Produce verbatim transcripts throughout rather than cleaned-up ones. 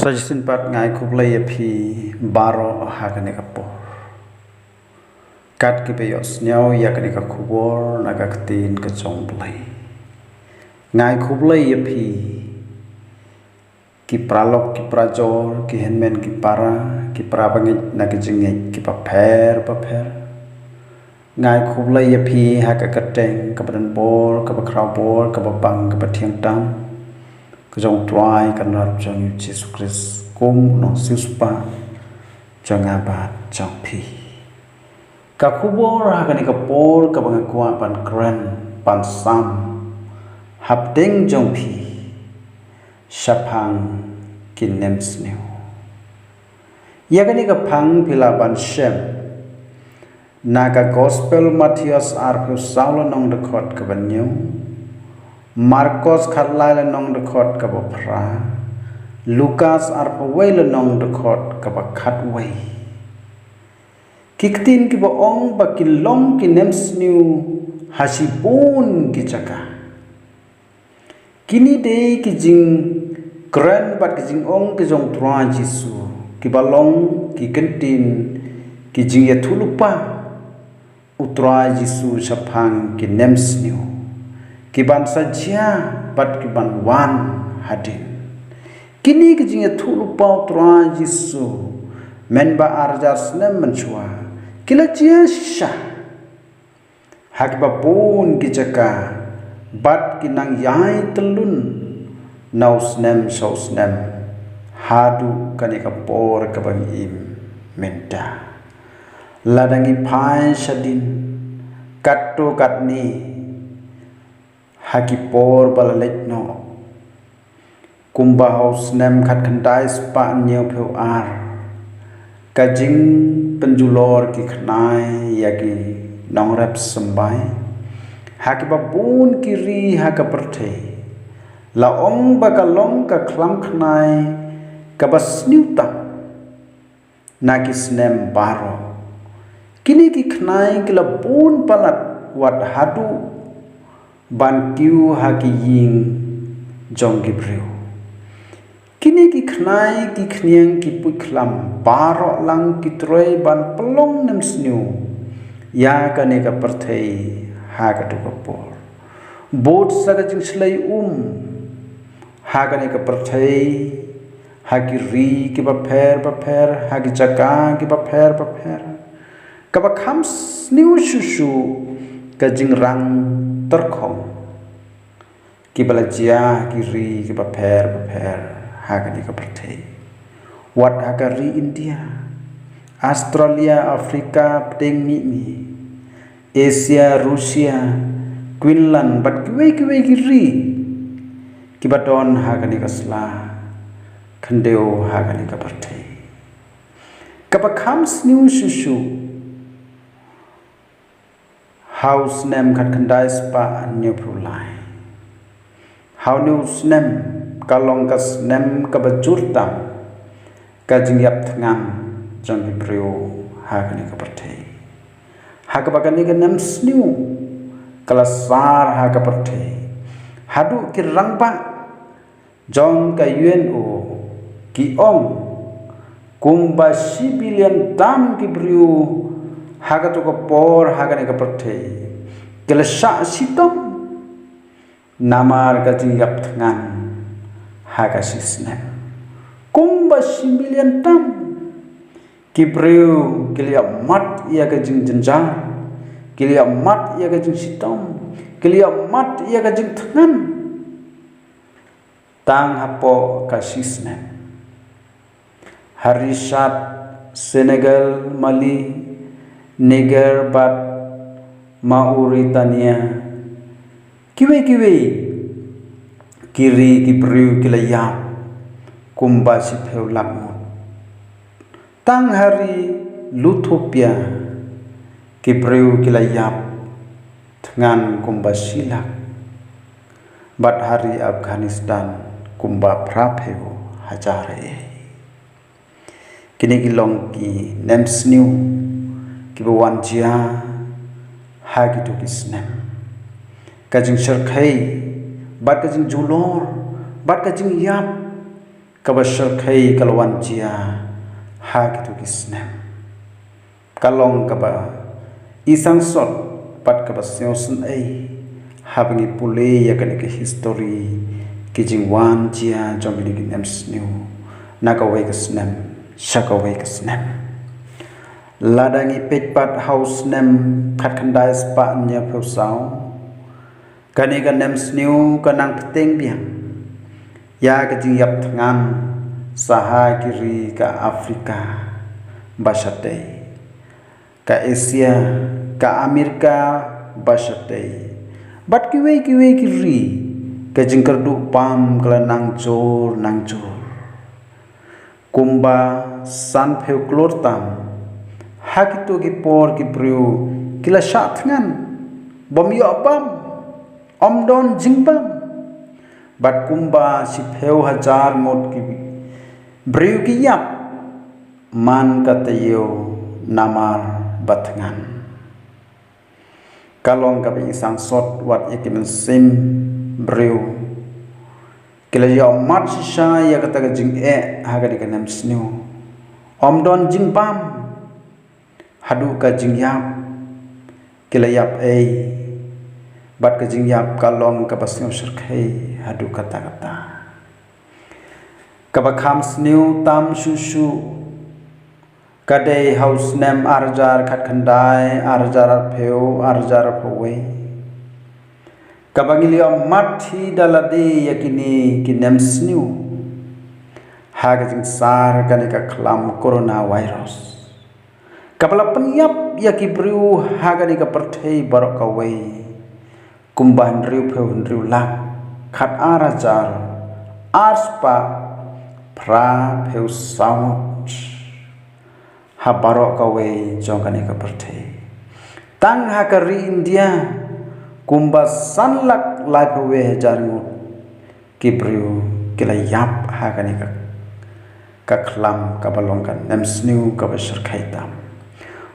Sa shisien pat nga ai khublei ïa phi baroh ha kane ka por, kat kiba ïohsngew ïa kane ka khubor na ka ktien ka jong U Blei. Nga ai khublei ïa phi, ki paralok, ki parajor, ki hynmen, ki para, ki para bangeit na ki jingngeit kiba pher bapher. Nga ai khublei ïa phi ha ka kyrteng kaba donbor, kaba khrawbor, kaba bang, kaba thiang tam ka jong U Trai Kynrad jong ngi U Jisu Khrist, kum u nongsiewspah jong nga bad jong phi. Ka khubor ha kane ka por kaba nga kwah ban kren, ban sam hapdeng jong phi, shaphang ki nemsniew. Ïa kane ka phang phi lah ban shem na ka Gospel Mathaios arphew saw lynnong, dkhot kaba hynñiew, Markos khatlai lynnong, dkhot kaba phra, Lukas arphew wei lynnong, dkhot kaba khatwei. Ki ktien kiba ong ba ki long ki nemsniew ha shibun ki jaka. Kine dei ki jingkren bad ki jingong ki jong U Trai Jisu, kiba long ki kyntien ki jingïathuhlypa U Trai Jisu shaphang ki nemsniew, kiban sa jia bad kiban wan hadien. Kine ki jingïathuhlypa U Trai Jisu mynba ar hajar snem mynshuwa ki la jia shisha ha kiba bun ki jaka, bad ki nang ïai tyllun na u snem sha u snem, haduh kane ka por kaba ngi im mynta. Lada ngi phai shadien katto katne ha ki por ba la leit noh, kumba ha u snem khatkhyndai spah hynñiewphew ar, ka jingpynjulor ki khnai ïa ki nongrep symbai ha kiba bun ki ri ha ka pyrthei la ong ba ka long ka khlam khnai kaba sniew tam na ki snem baroh. Kine ki khnai ki la bun palat wat haduh ban kiew ha ki ïing jong ki briew. Kine ki khnai ki khñiang ki puitkhlam baroh lang ki trei ban pynlong nemsniew ïa kane ka pyrthei ha kato ka por. Bud sa ka jingshlei um ha kane ka pyrthei, ha ki ri kiba pher bapher, ha ki jaka kiba pher bapher, kaba kham sniew shuh shuh ka jingrang tyrkhong kiba la jia ha ki ri kiba pher bapher ha kane ka pyrthei. Wat ha ka ri India, Australia, Africa, pdeng mihngi, Asia, Russia, Greenland bad kiwei kiwei ki ri kiba don ha kane ka sla khyndew ha kane ka pyrthei. Kaba kham sniew shuh shuh, ha u snem khatkhyndai spah hynñiewphew lai, ha une u snem ka long ka snem kaba jur tam ka jingïap thngan jong ki briew ha kane ka pyrthei, ha kaba kane ka nemsniew ka la sar ha ka pyrthei. Haduh ki rangbah jong ka U N O ki ong kumba shi billion tam ki briew ha kato ka por ha kane ka pyrthei ki la shah shitom namar ka jingïap thngan ha ka shi snem. Kumba shi billion tam ki briew ki la ïa mad ïa ka jingjynjar, ki la ïa mad ïa ka jingshitom, ki la ïa mad ïa ka jingthngan tang hapoh ka shi snem. Ha ri Chad, Senegal, Mali, Niger bad Mauritania, kiwei kiwei ki ri ki briew ki la ïap kumba shiphew lak ngut. Tang ha ri Ethiopia ki briew ki la ïap thngan kumba shi lak. Bad ha ri Afghanistan kumba phraphew hajar ei. Kine ki long ki nemsniew kiba wan jia ha kito ki snem. Ka jingshyrkhei bad ka jingjulor bad ka jingïap kaba shyrkhei ka la wan jia ha kito ki snem. Ka long kaba i sangsot bad kaba sngewsynei haba ngi pule ïa kane ka histori, ki jingwan jia jong kine ki nemsniew na kawei ka snem sha kawei ka snem. Lada ngi peit pat ha u snem khatkhyndai spah hynñiewphew saw, kane ka nemsniew ka nang pteng biang ïa ka jingïap thngan sha ha ki ri ka Afrika ba shatei, ka Asia, ka Amerika ba shatei, bad kiwei kiwei ki ri. Ka jingkyrduh bam ka la nang jur nang jur. Kumba sanphew klur tam ha kito ki por ki briew ki la shah thngan bym ïoh bam, ym don jingbam. Bad kumba shiphew hajar ngut ki briew ki ïap man ka taïew namar ba thngan. Ka long kaba i sangsot wat ïa ki mynsiem briew ki la ïohmat shisha ïa kata ka jingeh ha kane ka nemsniew. Ym don jingbam. Haduh ka jingïap ki la ïap ei, bad ka jingïap ka long kaba sngewshyrkhei haduh katta katta. Kaba kham sniew tam shuh shuh ka dei ha u snem ar hajar khatkhyndai, ar hajar arphew, ar hajar arphew wei, kaba ngi la ïohmat hi da lade ïa kine ki nemsniew ha ka jingsar kane ka khlam coronavirus, kaba la pynïap ïa ki briew ha kane ka pyrthei baroh kawei kumba hynriewphew hynriew lak khat ar hajar ar spah phraphew saw ngut ha baroh kawei jong kane ka pyrthei. Tang ha ka ri India kumba san lak laiphew wei hajar ngut ki briew ki la ïap ha kane ka, ka khlam kaba long ka nemsniew kaba shyrkhei tam.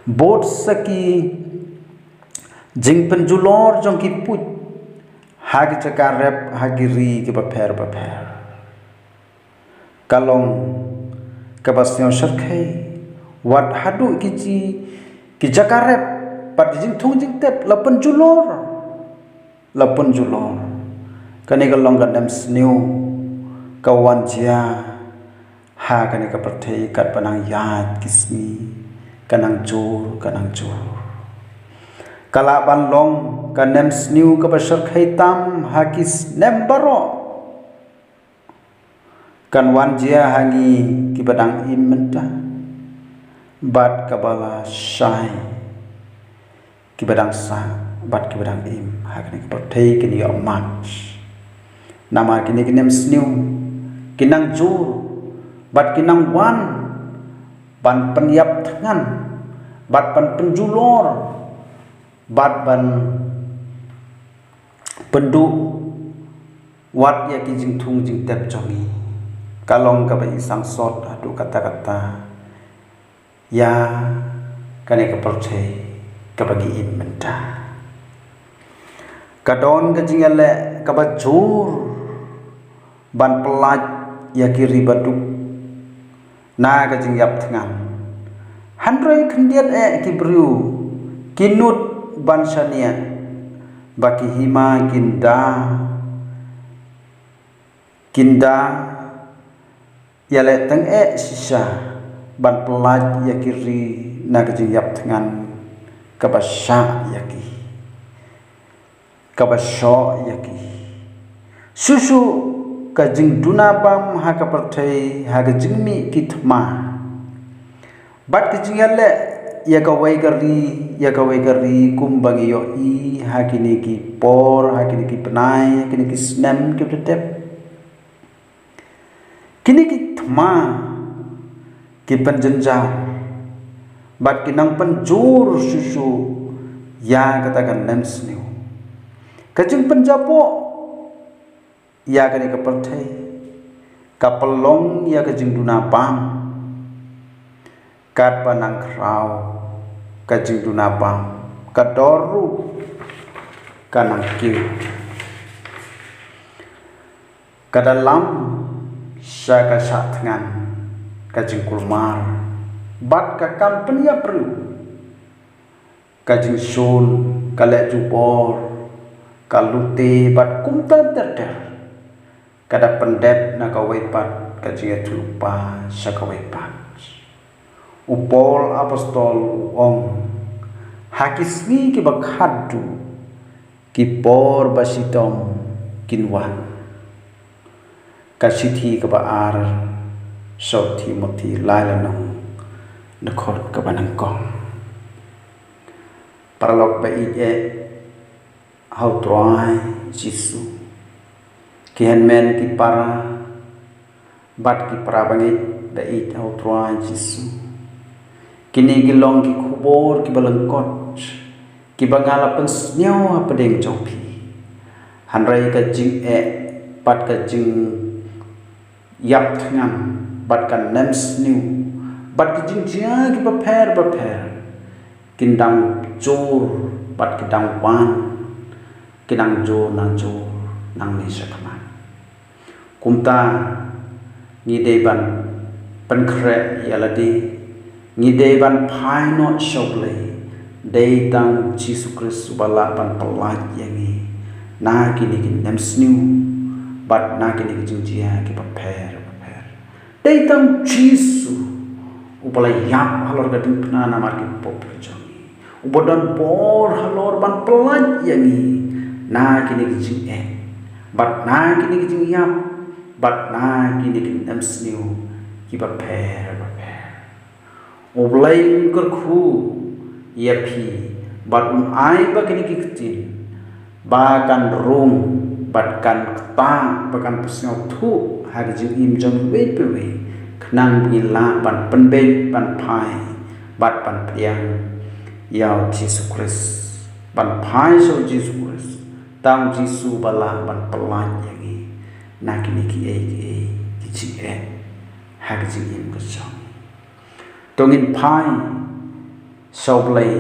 Bud sa ki jingpynjulor jong ki puit ha ki jaka rep ha ki ri kiba pher ba pher. Ka long kaba sngewshyrkhei wat haduh ki ji, ki jaka rep bad ki jingthung jingtep la pynjulor, la pynjulor. Kane ka long ka nemsniew ka wan jia ha kane ka pyrthei katba nang ïaid ki sngi, ka nang jur, ka nang jur. Ka lah ban long ka nemsniew kaba shyrkhei tam ha ki snem baroh. Kan wan jia ha ngi kiba dang im mynta bad kaba la shai, kiba dang sah bad kiba dang im ha kane ka pyrthei kin ïohmat. Namar kine ki nemsniew ki nang jur bad ki nang wan ban pynïap thngan bad ban pynjulor bad ban pynduh wat ïa ki jingthung jingtep jong ngi. Ka long kaba i sangsot haduh katta katta ïa kane ka pyrthei kaba ngi im mynta. Ka don ka jingïaleh kaba jur ban pyllait ïa ki ri baduk na ka jingïap thngan. Hynrei khyndiat eh ki briew ki nud ban shaniah ba ki hima kin da, kin da ïaleh tang eh shisha ban pyllait ïa ki ri na ka jingïap thngan kaba shah ïa ki, kaba shoh ïa ki. Shuh shuh ka jingduna bam ha ka pyrthei ha ka jingmih ki thma bad ka jingïaleh ïa kawei ka ri ïa kawei ka ri kumba ngi ïohi ha kine ki por, ha kine ki bnai, ha kine ki snem kiba tep. Kine ki thma ki pynjynjar bad ki nang pynjur shuh shuh ïa kata ka nemsniew. Ka jingpynjaboh ïa kane ka pyrthei ka pynlong ïa ka jingduna bam. Katba nang khraw ka jingduna bam, ka dor ruh ka nang kiew. Ka da lam sha ka shah thngan, ka jingkulmar bad ka kam pynïap briew, ka jingshun, ka leh jubor, ka lute bad kumta ter ter, ka da pyndep na kawei pat ka jingïathuhlypa sha kawei pat. U Paul apostol u ong, ha ki sngi kiba khatduh, ki por ba shitom kin wan. Ka shithi kaba ar sha u Timothi, lai lynnong, dkhot kaba nyngkong. Paralok ba ïeit ha u Trai Jisu, ki hynmen ki para bad ki para bangeit ba ïeit ha u Trai Jisu, kine ki long ki khubor kiba lyngkot kiba nga la pynsngew hapdeng jong phi. Hynrei ka jingeh bad ka jingïap thngan bad ka nemsniew bad ki jingjia kiba pher bapher kin dang jur bad kin dang wan, kin dang jur, nang jur nangne shakhmat. Kumta ngi dei ban pynkhreh ïa lade, ngi dei ban phai noh sha U Blei. Dei tang Jisu Khrist uba lah ban pyllait ïa ngi na kine ki nemsniew bad na kine ki jingjia kiba pher bapher. Dei tang Jisu uba la ïap halor ka diengphna namar ki pop jong ngi, uba don bor halor ban pyllait ïa ngi na kine ki jingeh bad na kine ki jingïap bad na kine ki nemsniew kiba pher bapher. U Blei un kyrkhu ïa phi bad un ai ba kine ki ktien ba kan rung bad kan ktah ba kan pynsngewthuh ha ka jingim jong iwei pa iwei, khnang ba ngin lah ban pynbeit, ban phai bad ban pdiang ïa u Jisu Khrist, ban phai sha u Jisu Khrist. Tang u Jisu ba lah ban pyllait ïa ngi na kine kiei kiei ki jingeh ha ka jingim ka jong ngi. To ngin phai sha U Blei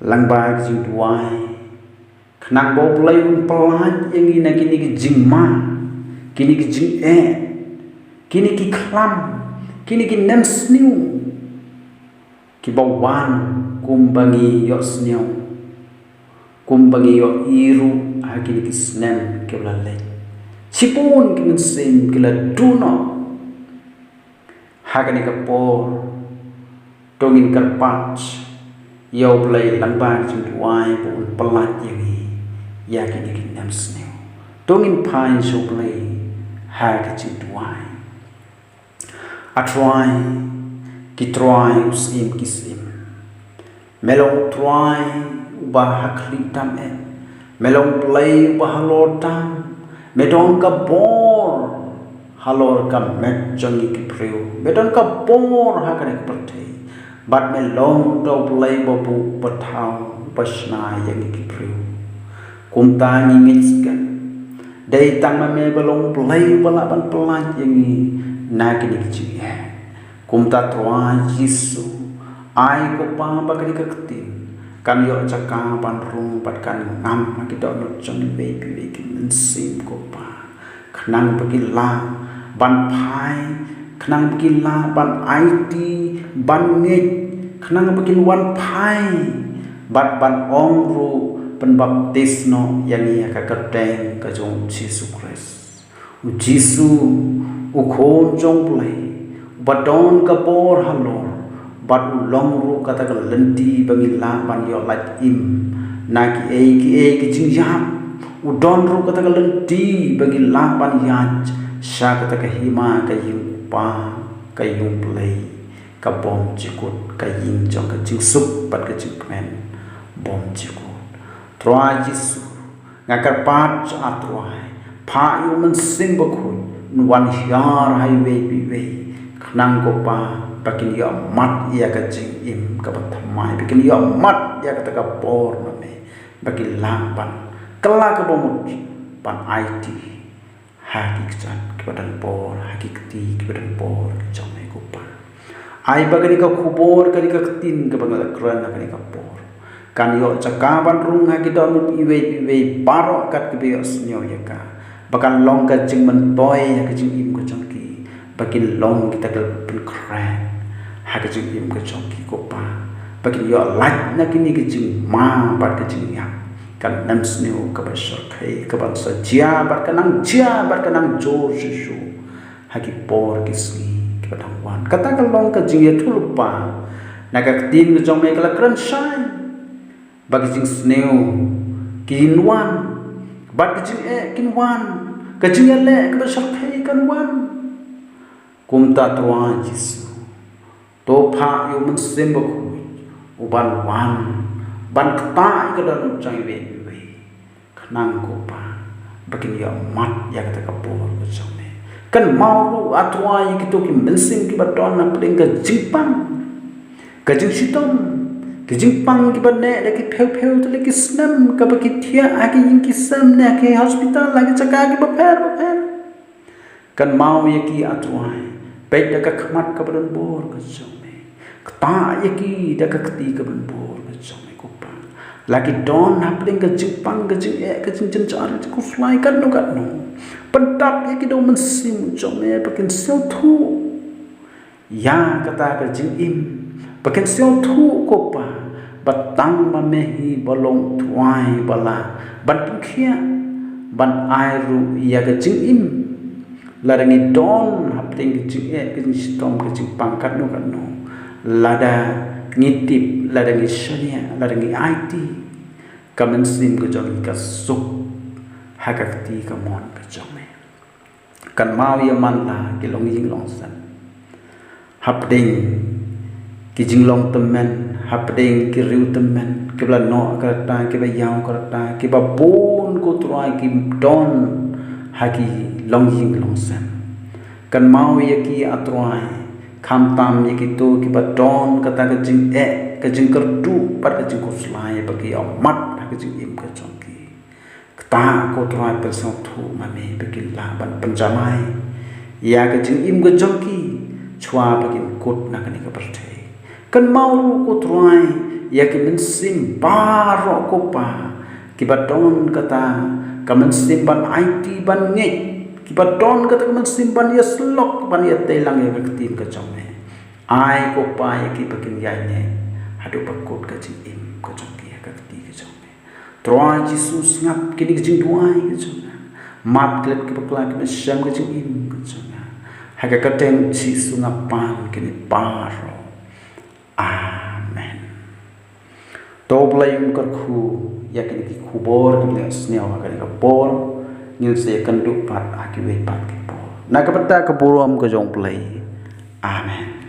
lyngba ka jingduwai, khnang ba U Blei un pyllait ïa ngi na kine ki jingma, kine ki jingeh, kine ki khlam, kine ki nemsniew kiba wan kumba ngi ïohsngew, kumba ngi ïohi ruh ha kine ki snem kiba la leit. Shibun ki mynsiem ki la duh noh. Ha kane ka por, to ngin kyrpad ïa U Blei lyngba ka jingduwai ba un pyllait ïa ngi ïa kine ki nemsniew. To ngin phai sha U Blei ha ka jingduwai. A Trai ki trai, u Syiem ki syiem, me long u Trai uba ha khlieh tam eh. Me long U Blei uba halor tam. Me don ka bor halor ka met jong ngi ki briew. Me don ka bor ha kane ka pyrthei. Bad me long da U Blei ba buh ba thaw, ba shna ïa ngi ki briew. Kumta ngi ngeit skhem, dei tang ma me ba long U Blei ba lah ban pyllait ïa ngi na kine ki jingeh. Kumta Trai Jisu, ai ko Pa ba kane ka ktien kan ïoh jaka ban rung bad kan ngam ha ki dohnud jong iwei pa iwei ki mynsiem ko Pa, khnang ba kin lah ban phai, khnang ba kin lah ban aiti, ban ngeit, khnang ba kin wan phai bad ban ong ruh, pynbaptis noh ïa ngi ha ka kyrteng ka jong u Jisu Khrist. U Jisu, u Khun jong U Blei, uba don ka bor halor, bad u long ruh kata ka lynti ba ngin lah ban ïoh lait im na kiei kiei ki jingïap. U don ruh kata ka lynti ba ngin lah ban ïaid sha kata ka hima ka ïing u Kpa, ka ïing U Blei ka bym jukut, ka ïing jong ka jingsuk bad ka jingkmen bym jukut. Trai Jisu, nga kyrpad sha A Trai, phah ïa u Mynsiem Bakhuid un wan hiar ha iwei pa iwei, khnang ko Pa ba kin ïohmat ïa ka jingim kaba thymmai, ba kin ïohmat ïa kata ka bor na me, ba kin lah ban kylla kaba mut ban aiti ha ki kjat kiba don bor, ha ki kti kiba don bor ki jong me ko Pa. Ai ba kane ka khubor, kane ka ktien kaba nga la kren ha kane ka por, kan ïoh jaka ban rung ha ki dohnud iwei pa iwei baroh kat kiba ïohsngew ïa ka. ba kan long ka jingmyntoi ha ka jingim ka jong ki, ba kin long kita ki pynkhreh ha ka jingim ka jong ki, ko Pa, ba kin ïoh lait na kine ki jingma bad ka jingïap, ka nemsniew kaba shyrkhei, ka ban sa jia bad ka nang jia bad ka nang jur shisha ha ki por ki sngi kiba dang wan. Kata ka long ka jingïathuhlypa na ka ktien ka jong me, ka la kren shai ba ka jingsniew kin wan, bad ka jingeh kin wan, ka jingïaleh kaba shyrkhei kan wan. Kumta Trai Jisu, to phah ïa u Mynsiem Bakhuid u ban wan ban ktah ïa ka dohnud jong iwei pa iwei, khnang, ko Pa, ba kin ïohmat ïa kata ka bor ka jong me. Kynmaw ruh, A Trai, ïa kito ki mynsiem kiba don hapdeng ka jingpang, ka jingshitom, ki jingpang kiba neh da ki phew phew tylli ki snem, kaba ki thiah ha ki ïing ki sem ne ha ki hospital, ha ki jaka kiba pher ba pher. Kynmaw ïa ki, A Trai, peit da ka khmat kaba donbor ka jong me. Ktah ïa ki da ka kti kaba donbor ka jong me, ko Pa. La ki don hapdeng ka jingpang, ka jingeh, ka jingjynjar, ka jingkhuslai katno katno, pyndap ïa ki da u Mynsiem jong me ba kin sngewthuh ïa kata ka jingim, ba kin sngewthuh, ko Pa, ba tang ma me hi ba long Trai ba lah ban pynkhiah, ban ai ruh ïa ka jingim. Lada ngi don hapdeng ka jingeh, ka jingshitom, ka jingpang katno katno, lada ngi tip, lada ngi shaniah, lada ngi aiti, ka mynsiem ka jong ngi ka suk ha ka kti kamon ka jong me. Kynmaw ïa man la ki longïing longsem hapdeng ki jinglong tymmen, hapdeng ki riew tymmen, kiba la noh ka rta, kiba ïaw ka rta, kiba bun, ko Trai, ki don ha ki longïing longsem. Kynmaw ïa ki, A Trai, khamtam ïa kito kiba don kata ka jingeh, ka jingkyrduh bad ka jingkhuslai, ba ki ïohmat ha ka jingim ka jong ki. Ktah, ko Trai, pynsngewthuh ma me ba kin lah ban pynjamai ïa ka jingim ka jong ki shuwa ba kin kut na kane ka pyrthei. Kynmaw ruh, ko Trai, ïa ki mynsiem baroh, ko Pa, kiba don kata ka mynsiem ban aiti, ban ngeit, kiba don kata ka mynsiem ban ïasyllok, ban ïatei lang ïa ka ktien ka jong me. Ai, ko Pa, ïa ki ba kin ïaineh haduh ba kut ka jingim ka jong ki ha ka kti ka jong me. Trai Jisu, sngap kine ki jingduwai ka jong nga. Map klet ki bakla kiba shem ka jingim ka jong nga. Ha ka kyrteng Jisu nga pan kine baroh. Amen. To U Blei un kyrkhu ïa kine ki khubor kiba ngi la sngap ha kane ka por. Ngin sa ïakynduh pat ha kiwei pat ki por. Na ka bynta ka burom ka jong U Blei. Amen.